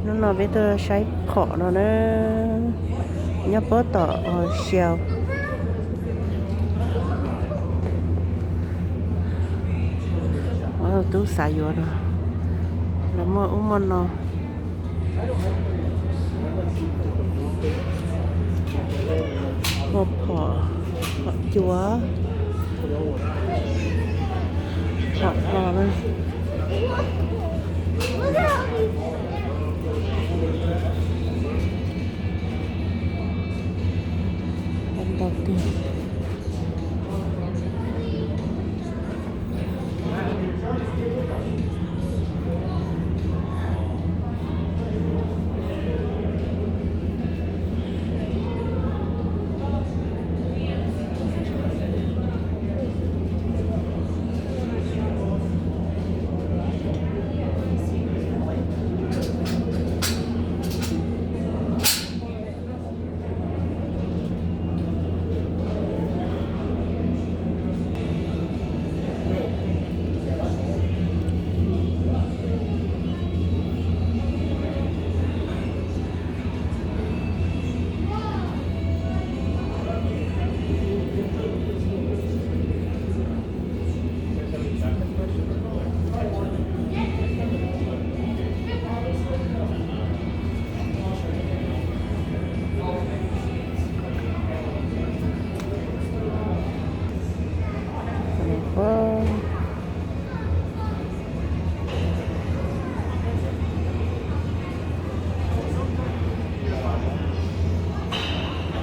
Hnub no peb tuaj saib phom no na, nyob puag tom Shell. Tub xav yuav no, lawv muaj ub muaj no. Muaj phom, phom cua, phom no na. Ntau tiag.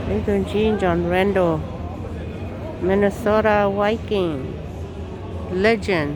Ib tug ntsib John Randle, Minnesota Viking legend.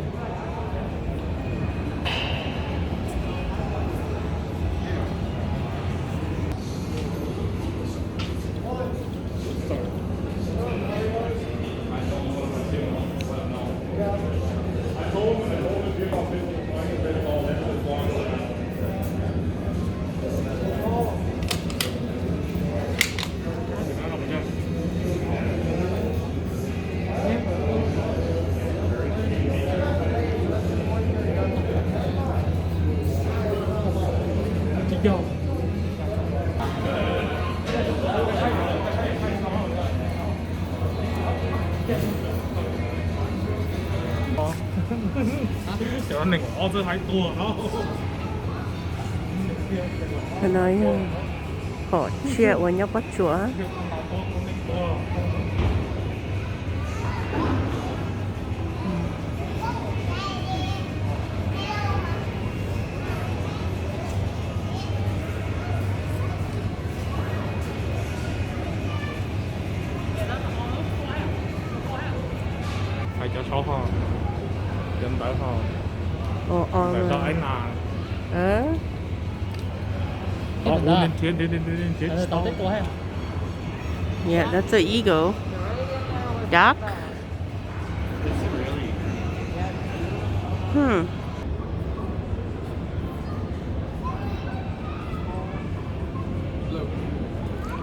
Cov neeg ob txawb haib tuag no. Cov no yog phom tsiaj uas nyob pob tsuas. Hais cov saub ho, cov ntawd ho. Ntawm tau aib nas. Yeah, that's an eagle. Duck. Hmm.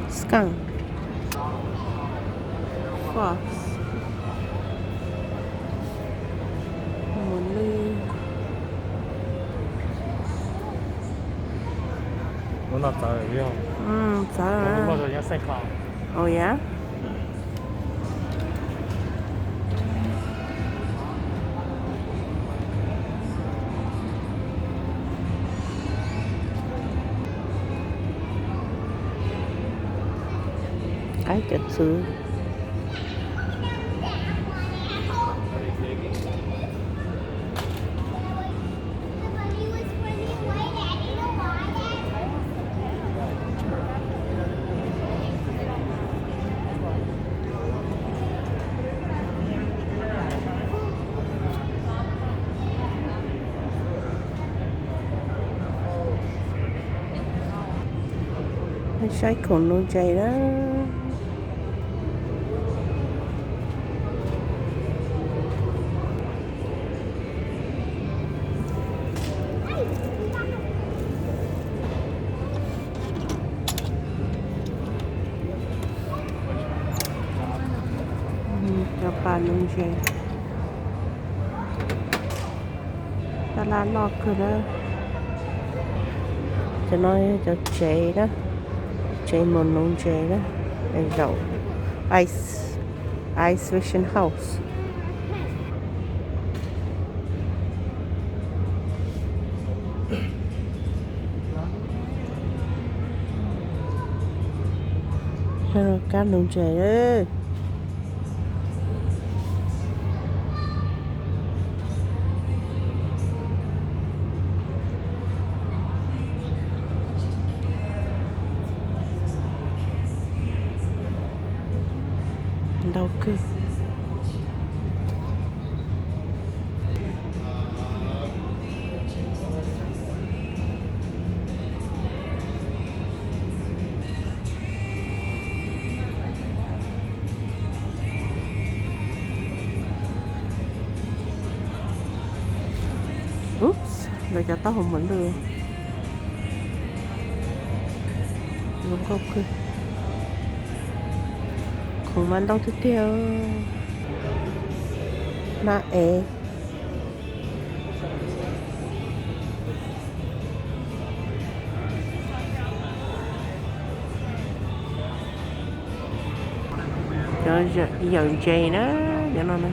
Skunk. Fox. Mus li. Lub no txawv yog. Mm, txawv. Lub no yog xaij kos. Oh yeah. Qaib cov txwv. Saib khoom nuv ntses na. Cov pas nuv ntses. Tab laj loj kawg na. Cov no yog cov tsev na, tsev mus nuv ntses na, zaum Ice, Ice Vision House. Kab nuv ntses. Ntau kawg. Ups, lawv cov taub hau muas lwj. Zoo nkauj kawg. Khoom mas ntau tiag tiag. Hnab ev. Cov yawm ntses na, cov no na.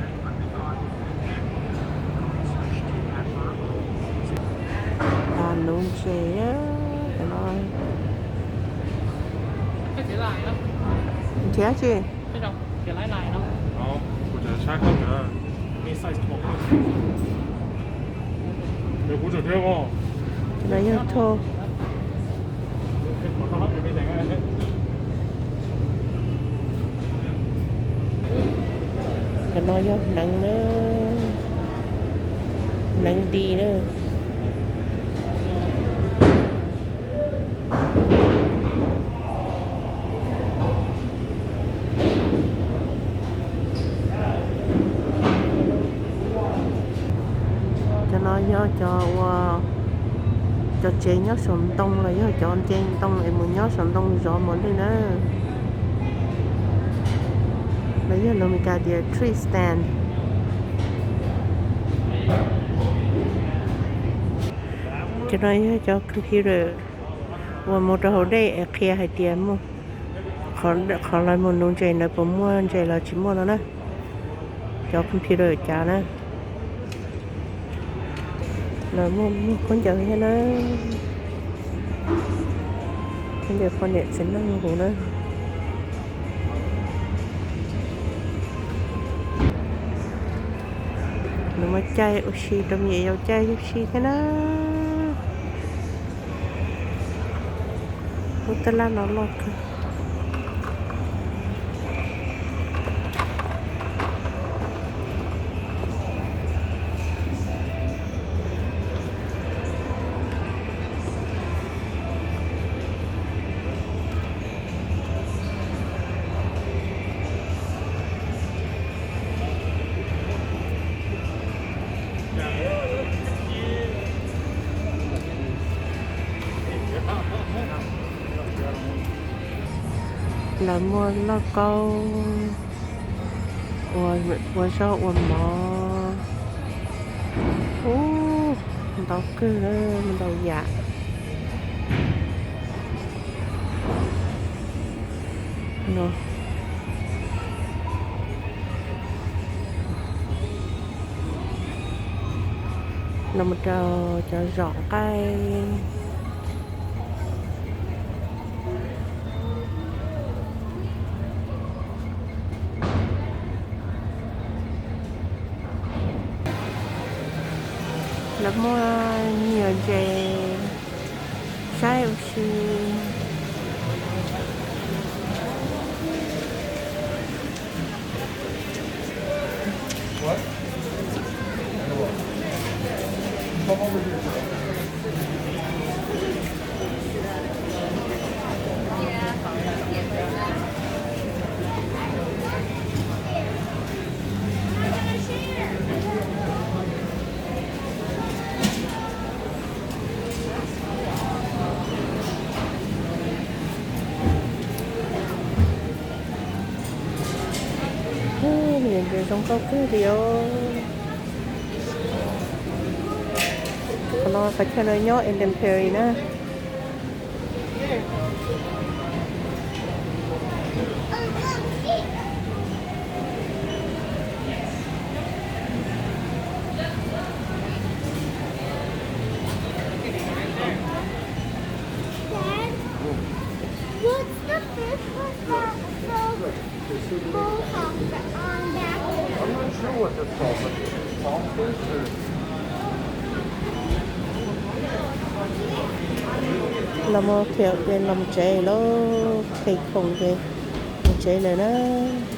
Cov nuv ntses na, cov no. Nrhiav tsi? Cov no yog thoj. Cov no yog hneev na, hneev di na. Cov no yog cov ua, cov tsev nyob saum ntoo los yog cov nce ntoo es mus nyob saum ntoo zov muas lwj na. Los yog lus Meskas tias tree stand. Cov no yog cov computer uas mus rau hauv dej es qhia hais tias muaj qhov lawv mus nuv ntses ntawd puas muaj ntses los tsis muaj no na. Cov computer cav na. Lawv muaj, muaj khaub ncaws thiab na. Khaub ncaws poj niam txiv neej huv na. Nws muaj caij ua si rau me nyuam yaus caij ua si thiab na. Lub tab laj no loj kawg. Lawv muaj lauj kaub ua zaub ua mov. Ub, ntau kawg, ntau yam. Los mus rau cov zom nqaij. Lawv muaj me nyuam ntses saib ua si. Ub, me nyuam ntses zoo nkauj kawg li os. Qhov no qhov chaw no nyob Eden Prairie na. Dad, what's the fish with the, the mohawk on back? I'm not sure what that's called, but it's pond fish or Los mus khiav ces los mus tsev lawm, qhia khoom ces mus tsev lawm na.